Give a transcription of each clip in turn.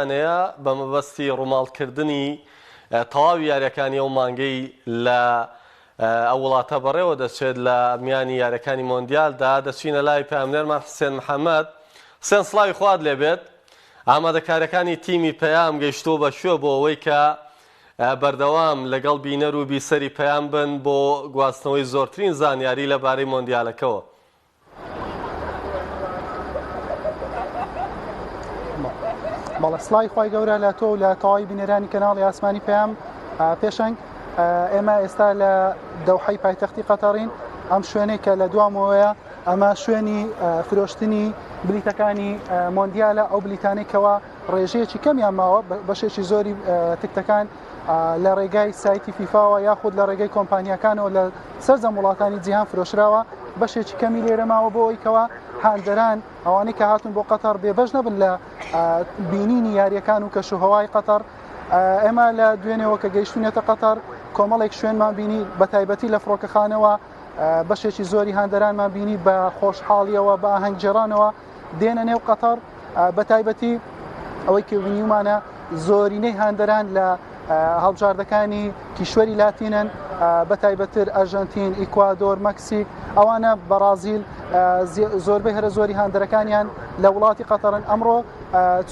یانەیە بە مەبەستی ڕووماڵکردنی تەواوی یارییەکانی ئەو مانگەی لە ئەو وڵاتە بەڕێوە دەچێت لە میانی یارییەکانی مۆندیالدا دەچینە لای پەیامنێرمان حسێن محەمەد. حسێن سڵاوی خوات لێبێت. ئامادەکارییەکانی تیمی پەیام گەیشتووە بە کوێ بۆ ئەوەی کە بەردەوام لەگەڵ بینەر و بیسەری پەیام بن بۆ گواستنەوەی زۆرترین زانیاری لەبارەی مۆندیالەکەوە؟ بەڵێ سڵاوی خوای گەورە لە تۆ و لە تەواوی بینەرانی کەناڵی ئاسمانی پەیام پێشەنگ ئێمە ئێستا لە دەوحەی پایتەختی قەتەڕین ئەم شوێنێک کە لە دوامەوەیە ئەمە شوێنی فرۆشتنی بلیتەکانی مۆندیالە ئەو بلیتانەی کەوا ڕێژەیەکی کەمیان ماوە بەشێکی زۆری تکتەکان لە ڕێگای سایتی فیفاوە یاخود لە ڕێگەی کۆمپانیاکانەوە لە سەرجەم وڵاتانی جیهان فرۆشراوە بەشێکی کەمی لێرە ماوە بۆ ئەوەی کەوا هاندەران ئەوانەی کە هاتون بۆ قەتەر بێبەش نەبن لە بینینی یاریەکان و کەشوهەوای قەتەر ئێمە لە دوێنێەوە کە گەیشتونێتە قەتەر کۆمەڵێک شوێنمان بینی بە تایبەتی لە فڕۆکەخانەوە بەشێکی زۆری هاندەرانمان بینی بە خۆشحاڵیەوە بە ئاهەنگگێڕانەوە دێنە نێو قەتەر بە تایبەتی ئەوەی کە بینیومانە زۆرینەی هاندەران لە هەڵبژاردەکانی کیشوەری لاتینن بە تایبەتتر ئەرژەنتین، ئیکوادۆر، مەکسیک ئەوانە بەڕازیل زۆربەی هەرە زۆری هاندەرەکانیان لە وڵاتی قەتەرن ئەمڕۆ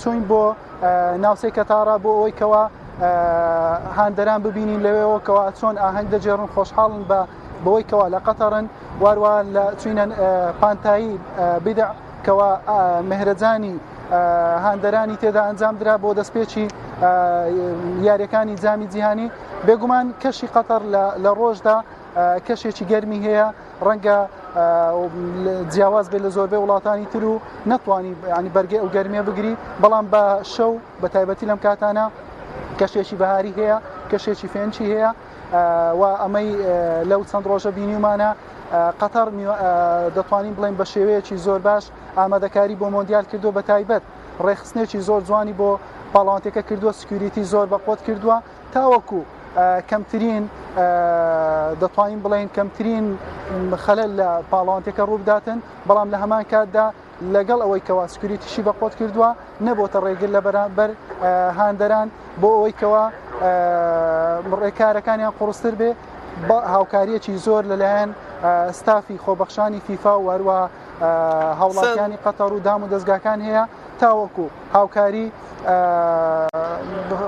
چوین بۆ ناوچەی کەتارا بۆ ئەوەی کەوا هاندەران ببینین لەوێەوە کەوا چۆن ئاهەنگ دەگێڕن خۆشحاڵن بە بەوەی کەوا لە قەتەرن واروە لە چوینە پانتایی بدع کەوا مهرەجانی هاندەرانی تێدا ئەنجام درا بۆ دەستپێکی یاریەکانی جامی جیهانی بێگومان کەشی قەتەر لە ڕۆژدا کەشێکی گەرمی هەیە ڕەنگە جیاواز بێت لە زۆربەی وڵاتانی تر و نەتوانی ینی بەرگەی ئەو گەرمیە بگری بەڵام بە شەو بە تایبەتی لەم کاتانە کەشێکی بەهاری هەیە کەشێکی فێنچی هەیە و ئەمەی لەو چەند ڕۆژە بینیومانە قەتەر دەتوانین بڵێن بە شێوەیەکی زۆر باش ئامادەکاری بۆ مۆندیال کردو بە تایبەت ڕێکخستنێکی زۆر جوانی بۆ پاڵاوانتەکە کردووە security زۆر بەقوت کردووە تاوەکو کەمترین دەتوانین بڵێن کەمترین خەلەل لە پاڵاوانتەکە ڕووبداتن بەڵام لە هەمان کاتدا لەگەڵ ئەوەی کەوا security شی بەقوت کردووە نەبۆتە ڕێگر لە بەرامبەر هاندەران بۆ ئەوەی کەوا ڕێکارەکانیان قوڕستر بێ هاوکاریەکی زۆر لەلایەن ستافی خۆبەخشانی فیفا و هەروە هاوڵاتیانی قەتەر و دام و دەستگاکان هەیە تاوەکو هاوکاری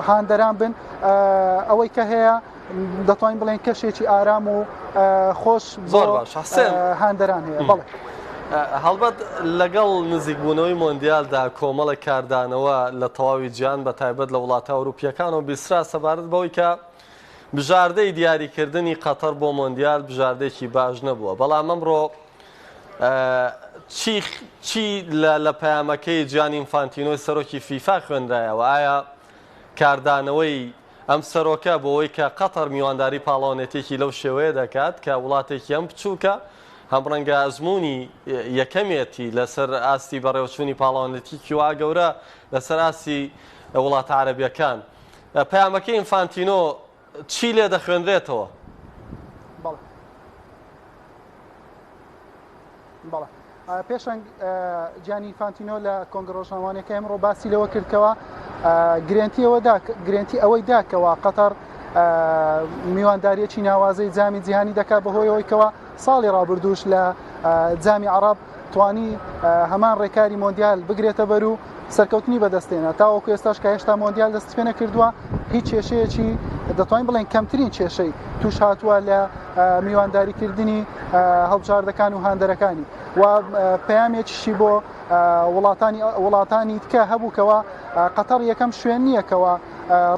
هاندەران بن ئەوەی کە هەیە دەتوانین بڵێن کەشێکی ئارام و خۆش زۆر باش حسێن هاندەران هەیە بەڵێ. هەڵبەت لەگەڵ نزیکبوونەوەی مۆندیالدا کۆمەڵێک کاردانەوە لە تەواوی جیهان بە تایبەت لە وڵاتە ئەوروپییەکانەوە بیسترا سەبارەت بەوەی کە بژاردەی دیاریکردنی قەتەر بۆ مۆندیال بژاردەیەکی باش نەبووە بەڵام ئەمڕۆ چی چی لە پەیامەکەی جیانی ئینفانتینۆی سەرۆکی فیفا خوێنرایەوە ئایا کاردانەوەی ئەم سەرۆکە بۆوەی کە قەتەر میوانداری پاڵەوانێتیەکی لەو شێوەیە دەکات کە وڵاتێکی هەم بچووکە هەم ڕەنگە ئەزموونی یەکەمێتی لەسەر ئاستی بەڕێوەچوونی پاڵەوانێتیکی وا گەورە لەسەر ئاستی وڵاتە عەرەبیەکان. پەیامەکەی ئینفانتینۆ چی لێ دەخوێنرێتەوە؟ بەڵێ. بەڵێ. پێشەنگ جیانی ئینفانتینۆ لە کۆنگرە ڕۆژنامەوانیەکە ئەمڕۆ باسی لەوە کرد کەوا گرێنتی ئەوە دا گرێنتی ئەوەی دا کەوا قەتەر میوانداریەکی ناوازەی جامی جیهانی دەکات بەهۆی ئەوەی کەوا ساڵی ڕابردووش لە جامی عەڕەب توانی هەمان ڕێکاری مۆندیال بگرێتە بەر و سەرکەوتنی بەدەستێنا تاوەکو ئێستاش کە هێشتا مۆندیال دەستی پێ نەکردووە هیچ کێشەیەکی دەتوانین بڵێن کەمترین کێشەی توش هاتووە لە میوانداریکردنی هەڵبژاردەکان و هاندەرەکانی و پەیامێکیشی بۆ وڵاتانی وڵاتانی تکە هەبوو کەوا قەتەر یەکەم شوێن نییە کەوا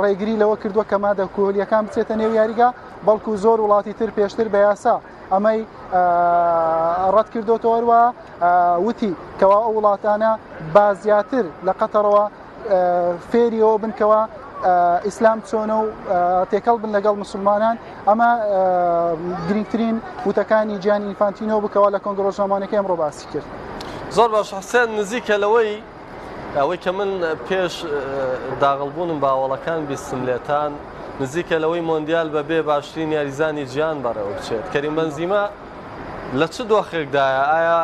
ڕێگری لەوە کردووە کە مادە کهولیەکان بچێتە نێو یاریگا بەڵکو زۆر وڵاتی تر پێشتر بە یاسا ئەمەی ڕەت کردوتەوە هەروە وتی کەوا ئەو وڵاتانە با زیاتر لە قەتەرەوە فێری ئەوە بن کەوا ئیسلام چۆنە و تێکەڵ بن لەگەڵ مسلمانان ئەمە گرنگترین وتەکانی جیانی ئینفانتینۆ بکەوە لە کۆنگرە ڕۆژنامەوانیەکەی ئەمڕۆ باسی کرد. زۆر باش حسێن نزیکە لەوەی ئەوەی کە من پێش داغڵبوونم باوەڵەکان بیستم لێتان نزیکە لەوەی مۆندیال بە بێ باشترین یاریزانی جیهان بەڕێوە بچێت کەریم بنزیمە لە چ دۆخێکدایە ئایا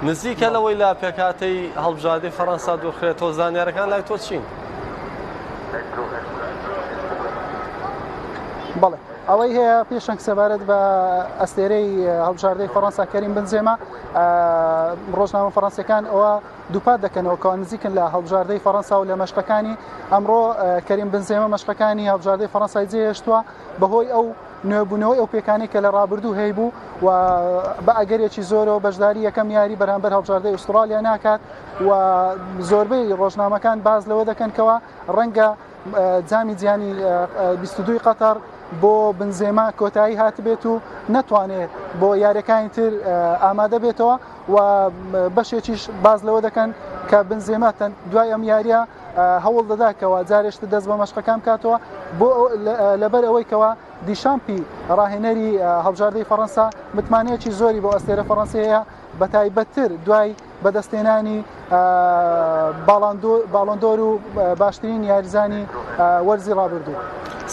نزیکە لەوەی لە پێکهاتەی هەڵبژاردەی فەڕەنسا دوورخرێتەوە زانیارەکان لای تۆ چین؟ بەڵێ ئەوەی هەیە پێشەنگ سەبارەت بە ئەستێرەی هەڵبژاردەی فەڕەنسا کەریم بنزێما ڕۆژنامە فەڕەنسیەکان ئەوە دووپات دەکەنەوە کە نزیکن لە هەڵبژاردەی فەڕەنسا و لە مەشقەکانی ئەمڕۆ کەریم بنزێمە مەشقەکانی هەڵبژاردەی فەڕەنسای جێهێشتووە بەهۆی ئەو نوێبوونەوەی ئەو پێکانی کە لە ڕابردوو هەیبوو و بە ئەگەرێکی زۆرەوە بەشداری یەکەم یاری بەرامبەر هەڵبژاردەی ئوسترالیا ناکات و زۆربەی ڕۆژنامەکان باز لەوە دەکەن کەەوە ڕەنگە جامی جیهانی 22 قەتەر بۆ بنزێما کۆتایی هاتبێت و نەتوانێت بۆ یاریەکانی تر ئامادە بێتەوە و بەشێکیش باز لەوە دەکەن کە بنزێما دوای ئەم یاریە هەوڵ دەداکەوە جارێشتر دەست بە مەشقەکان بکاتەوە بۆ لەبەر ئەوەی کەەوە دیشامپی ڕاهێنەری هەڵبژاردەی فەڕەنسا متمانەیەکی زۆری بۆ ئەستێرە فەڕەنسی هەیە بەتایبەتتر دوای بەدەستێنانی باڵۆندۆر و باشترین یاریزانی وەرزی ڕابردوو.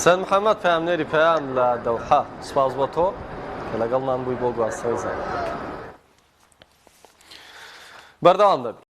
سەید محەممەد پەیامنێری پەیام لە دەوحە، سوپاس بۆ تۆ کە لەگەڵمان بووی بۆ گواستنەوەی زانیارییەکان. بەردەوام دەبین.